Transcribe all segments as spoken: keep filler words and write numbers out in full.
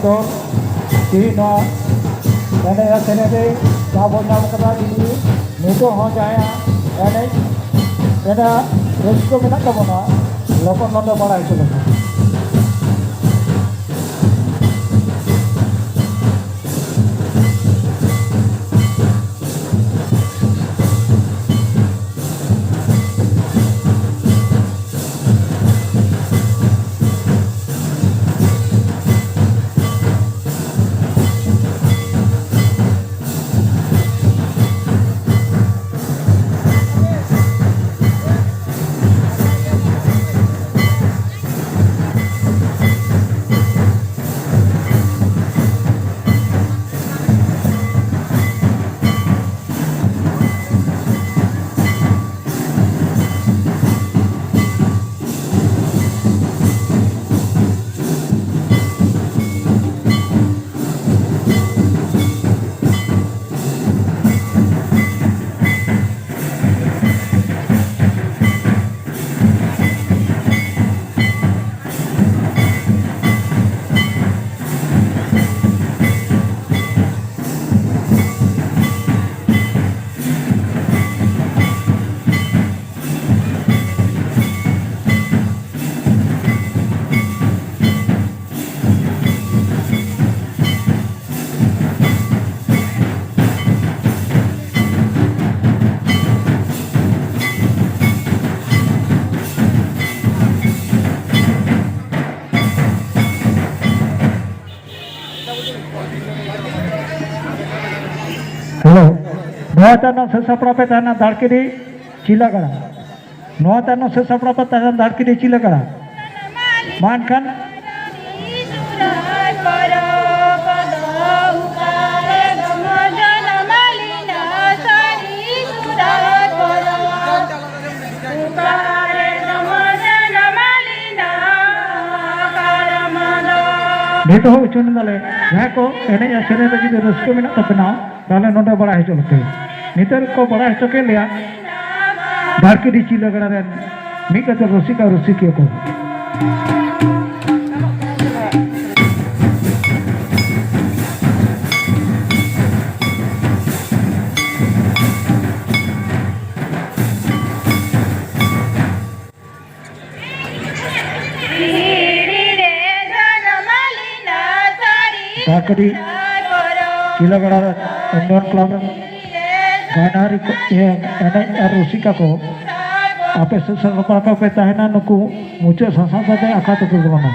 ᱛᱚ, ᱛᱮᱦᱮᱧ ᱱᱚᱣᱟ ᱮᱱᱮᱡ ᱟᱨ ᱥᱮᱨᱮᱧ ᱨᱮ ᱫᱟᱣ ᱵᱚᱱ ᱧᱟᱢ ᱠᱟᱫᱟ᱾ ᱡᱩᱫᱤ ᱱᱤᱛᱚᱜ ᱦᱚᱸ ᱡᱟᱦᱟᱸᱭᱟᱜ ᱮᱱᱮᱡ ᱨᱮᱱᱟᱜ ᱨᱟᱹᱥᱠᱟᱹ ᱢᱮᱱᱟᱜ ᱛᱟᱵᱚᱱᱟ, ᱞᱚᱜᱚᱱ ᱱᱚᱰᱮ ᱵᱟᱲᱟᱭ ᱦᱚᱪᱚ ᱞᱮᱠᱷᱟᱱ᱾ ᱦᱮᱞᱳ, ᱱᱚᱣᱟ ᱛᱟᱭᱱᱚᱢ ᱥᱟᱹᱛ ᱥᱟᱯᱲᱟᱣ ᱯᱮ ᱛᱟᱦᱮᱱᱟ ᱫᱟᱲᱠᱤᱰᱤ ᱪᱤᱞᱟᱹᱜᱟᱲᱟ᱾ ᱱᱚᱣᱟ ᱛᱟᱭᱱᱚᱢ ᱥᱟᱹᱛ ᱥᱟᱯᱲᱟᱣ ᱯᱮ ᱛᱟᱦᱮᱱᱟ ᱫᱟᱲᱠᱤᱰᱤ ᱪᱤᱞᱟᱹᱜᱟᱲᱟ᱾ ᱢᱟ ᱮᱱᱠᱷᱟᱱ ᱱᱤᱛᱚᱜ ᱦᱚᱸ ᱩᱪᱷᱟᱹᱱ ᱮᱫᱟᱞᱮ, ᱡᱟᱦᱟᱸᱭ ᱠᱚ ᱮᱱᱮᱡ ᱟᱨ ᱥᱮᱨᱮᱧ ᱨᱮ ᱡᱩᱫᱤ ᱨᱟᱹᱥᱠᱟᱹ ᱢᱮᱱᱟᱜ ᱛᱟᱯᱮᱱᱟ, ᱛᱟᱦᱚᱞᱮ ᱱᱚᱰᱮ ᱵᱟᱲᱟᱭ ᱦᱚᱪᱚ ᱞᱮᱯᱮ᱾ ᱱᱤᱛᱚᱜ ᱠᱚ ᱵᱟᱲᱟᱭ ᱦᱚᱪᱚ ᱠᱮᱫ ᱞᱮᱭᱟ ᱫᱟᱲᱠᱤᱰᱤ ᱪᱤᱞᱟᱹᱜᱟᱲᱟ ᱨᱮᱱ ᱢᱤᱫ ᱜᱟᱫᱮᱞ ᱨᱩᱥᱤᱠᱟ ᱨᱩᱥᱤᱠᱤᱭᱟᱹ ᱠᱚ᱾ ᱠᱟᱹᱴᱤᱡ ᱠᱤᱞᱟᱹᱵᱮᱲᱟ ᱩᱱᱱᱚᱭᱚᱱ ᱠᱞᱟᱵᱽ ᱨᱮᱱ ᱜᱟᱭᱱᱟᱦᱟᱨᱤ ᱠᱚ, ᱤᱭᱟᱹ, ᱮᱱᱮᱡ ᱟᱨ ᱨᱩᱥᱤᱠᱟ ᱠᱚ, ᱟᱯᱮ ᱥᱮᱫ ᱥᱮᱫ ᱨᱚᱯᱚᱲ ᱠᱚᱯᱮ ᱛᱟᱦᱮᱱᱟ᱾ ᱱᱩᱠᱩ ᱢᱩᱪᱟᱹᱫ ᱥᱟᱥᱟᱝ ᱠᱟᱛᱮ ᱟᱠᱷᱲᱟ ᱛᱮᱠᱚ ᱵᱚᱞᱚᱱᱟ᱾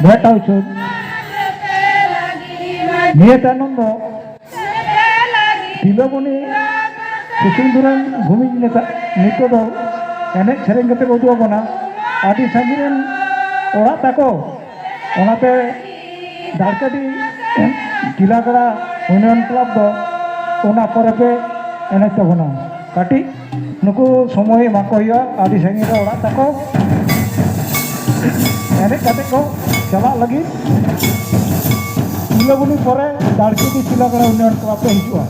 ᱵᱮᱴᱟ ᱩᱪᱷᱟᱹᱱ᱾ ᱱᱤᱭᱟᱹ ᱛᱟᱭᱱᱚᱢ ᱫᱚ ᱛᱤᱞᱟᱹᱵᱚᱱᱤ ᱥᱩᱥᱤᱱᱫᱩᱨ ᱨᱮᱱ ᱵᱷᱩᱢᱤᱡ ᱱᱮᱛᱟ ᱱᱤᱛᱚᱜ ᱫᱚ ᱮᱱᱮᱡ ᱥᱮᱨᱮᱧ ᱠᱟᱛᱮ ᱠᱚ ᱩᱫᱩᱜ ᱟᱵᱚᱱᱟ᱾ ᱟᱹᱰᱤ ᱥᱟᱺᱜᱤᱧ ᱨᱮᱱ ᱚᱲᱟᱜ ᱛᱟᱠᱚ, ᱚᱱᱟᱛᱮ ᱫᱟᱲᱠᱮᱰᱤ ᱪᱤᱞᱟᱜᱟᱲᱟ ᱤᱭᱩᱱᱤᱭᱚᱱ ᱠᱞᱟᱵᱽ ᱫᱚ ᱚᱱᱟ ᱯᱚᱨᱮ ᱯᱮ ᱮᱱᱮᱡ ᱛᱟᱵᱚᱱᱟ᱾ ᱠᱟᱹᱴᱤᱡ ᱱᱩᱠᱩ ᱥᱚᱢᱚᱭ ᱮᱢᱟ ᱠᱚ ᱦᱩᱭᱩᱜᱼᱟ, ᱟᱹᱰᱤ ᱥᱟᱺᱜᱤᱧ ᱨᱮ ᱚᱲᱟᱜ ᱛᱟᱠᱚ᱾ ᱮᱱᱮᱡ ᱠᱟᱛᱮ ᱠᱚ ᱪᱟᱞᱟᱜ ᱞᱟᱹᱜᱤᱫ᱾ ᱛᱤᱞᱟᱹᱵᱚᱱᱤ ᱯᱚᱨᱮ ᱫᱟᱲᱠᱮᱰᱤ ᱪᱤᱞᱟᱜᱟᱲᱟ ᱤᱭᱩᱱᱤᱭᱚᱱ ᱠᱞᱟᱵᱽ ᱨᱮ ᱦᱤᱡᱩᱜᱼᱟ᱾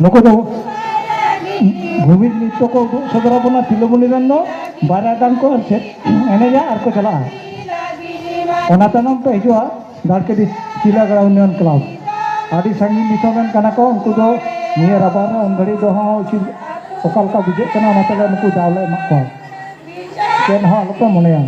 ᱱᱩᱠᱩ ᱫᱚ ᱵᱷᱩᱢᱤ ᱱᱤᱛᱚᱜ ᱠᱚ ᱩᱫᱩᱜ ᱥᱚᱫᱚᱨ ᱟᱵᱚᱱᱟ᱾ ᱛᱤᱞᱟᱹᱵᱚᱱᱤ ᱨᱮᱱ ᱫᱚ ᱵᱟᱨᱭᱟ ᱜᱟᱱ ᱠᱚ ᱮᱱᱮᱡᱟ ᱟᱨ ᱠᱚ ᱪᱟᱞᱟᱜᱼᱟ᱾ ᱚᱱᱟ ᱛᱟᱭᱱᱚᱢ ᱯᱮ ᱦᱤᱡᱩᱜᱼᱟ ᱫᱟᱲᱠᱮᱰᱤ ᱪᱤᱞᱟᱜᱟᱲᱟ ᱤᱭᱩᱱᱤᱭᱚᱱ ᱠᱞᱟᱵᱽ᱾ ᱟᱹᱰᱤ ᱥᱟᱺᱜᱤᱧ ᱫᱤᱥᱚᱢ ᱨᱮᱱ ᱠᱟᱱᱟ ᱠᱚ᱾ ᱩᱱᱠᱩ ᱫᱚ ᱱᱤᱭᱟᱹ ᱨᱟᱵᱟᱝ ᱨᱮ ᱩᱱ ᱜᱷᱟᱹᱲᱤᱡ ᱫᱚ ᱦᱚᱸ ᱩᱪᱤᱛ ᱚᱠᱟ ᱞᱮᱠᱟ ᱵᱩᱡᱷᱟᱹᱜ ᱠᱟᱱᱟ, ᱚᱱᱟ ᱛᱮᱜᱮ ᱱᱩᱠᱩ ᱫᱟᱣ ᱞᱮ ᱮᱢᱟᱜ ᱠᱚᱣᱟ᱾ ᱪᱮᱫ ᱦᱚᱸ ᱟᱞᱚᱯᱮ ᱢᱚᱱᱮᱭᱟ᱾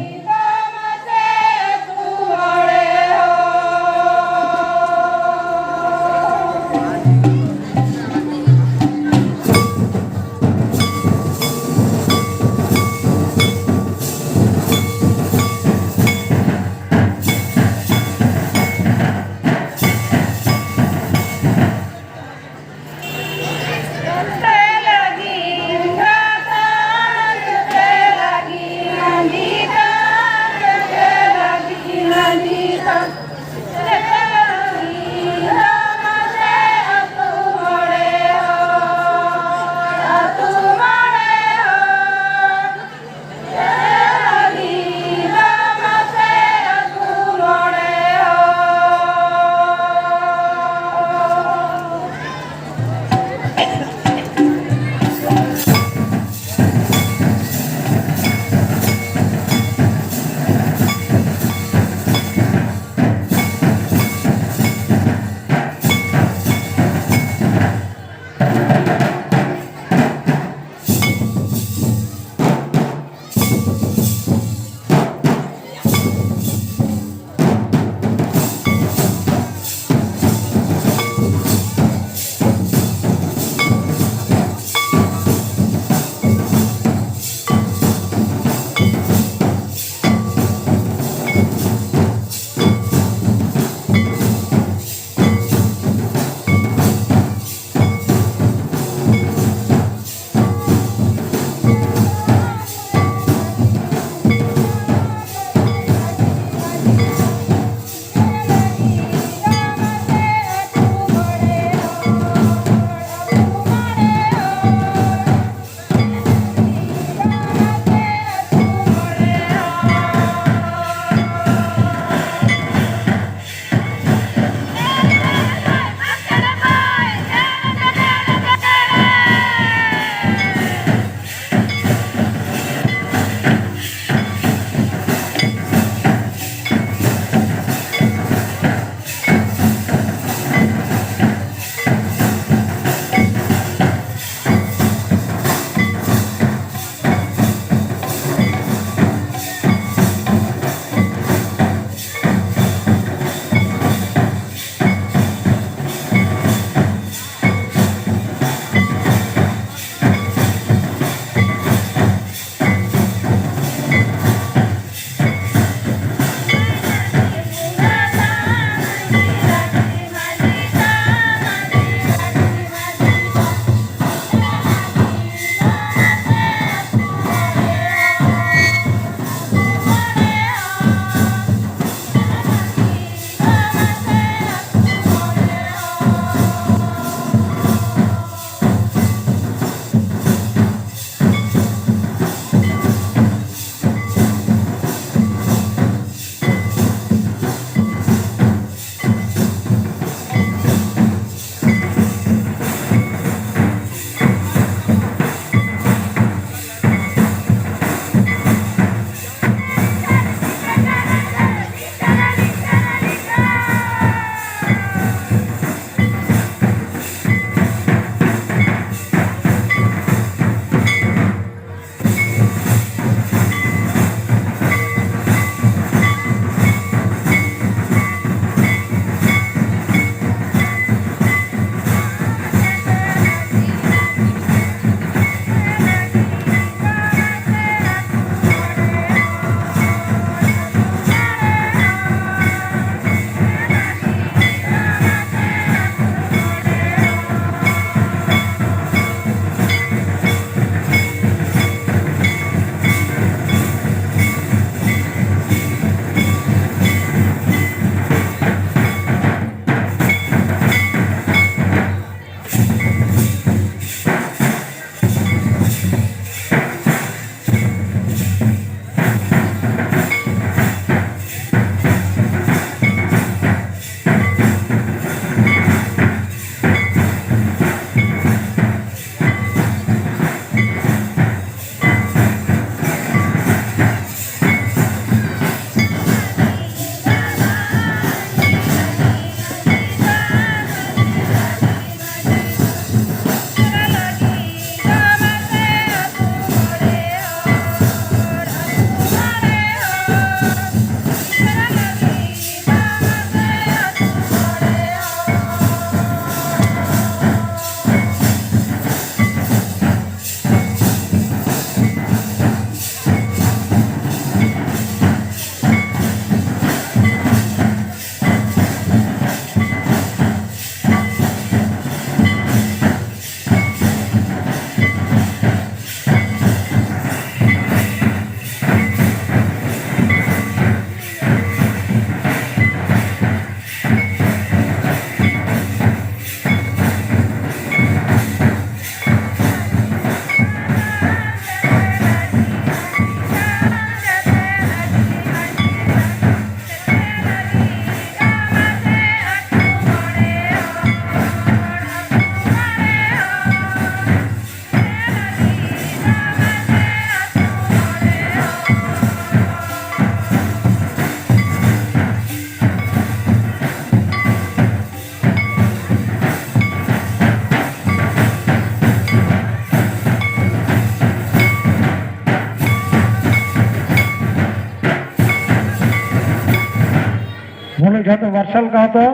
ᱡᱟᱦᱟᱸ ᱫᱚ ᱢᱟᱨᱥᱟᱞ ᱜᱟᱶᱛᱟ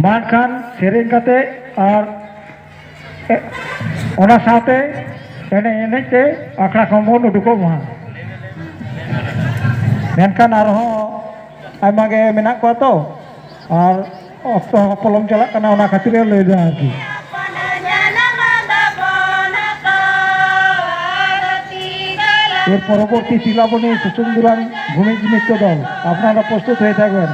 ᱢᱟ ᱠᱷᱟᱱ ᱥᱮᱨᱮᱧ ᱠᱟᱛᱮ ᱟᱨ ᱚᱱᱟ ᱥᱟᱶᱛᱮ ᱮᱱᱮᱡ ᱮᱱᱮᱡ ᱛᱮ ᱟᱠᱷᱲᱟ ᱠᱷᱚᱱ ᱵᱚᱱ ᱩᱰᱩᱠᱚᱜ ᱢᱟ᱾ ᱢᱮᱱᱠᱷᱟᱱ ᱟᱨᱦᱚᱸ ᱟᱭᱢᱟ ᱜᱮ ᱢᱮᱱᱟᱜ ᱠᱚᱣᱟ ᱛᱚ, ᱟᱨ ᱚᱠᱛᱚ ᱦᱚᱸ ᱯᱚᱞᱚᱢ ᱪᱟᱞᱟᱜ ᱠᱟᱱᱟ, ᱚᱱᱟ ᱠᱷᱟᱹᱛᱤᱨ ᱮ ᱞᱟᱹᱭ ᱮᱫᱟ ᱟᱨᱠᱤ᱾ ᱮᱨ ᱯᱚᱨᱚᱵᱚᱨᱛᱤ ᱛᱤᱞᱟᱵᱚᱱᱤ ᱥᱩᱥᱩᱱ ᱫᱩᱨᱟᱱ ᱵᱷᱩᱢᱤᱡ ᱱᱤᱛᱭᱚ ᱫᱚᱞ ᱟᱯᱱᱟᱨᱟ ᱯᱨᱚᱥᱛᱩᱛ ᱦᱩᱭ ᱛᱟᱵᱚᱱ᱾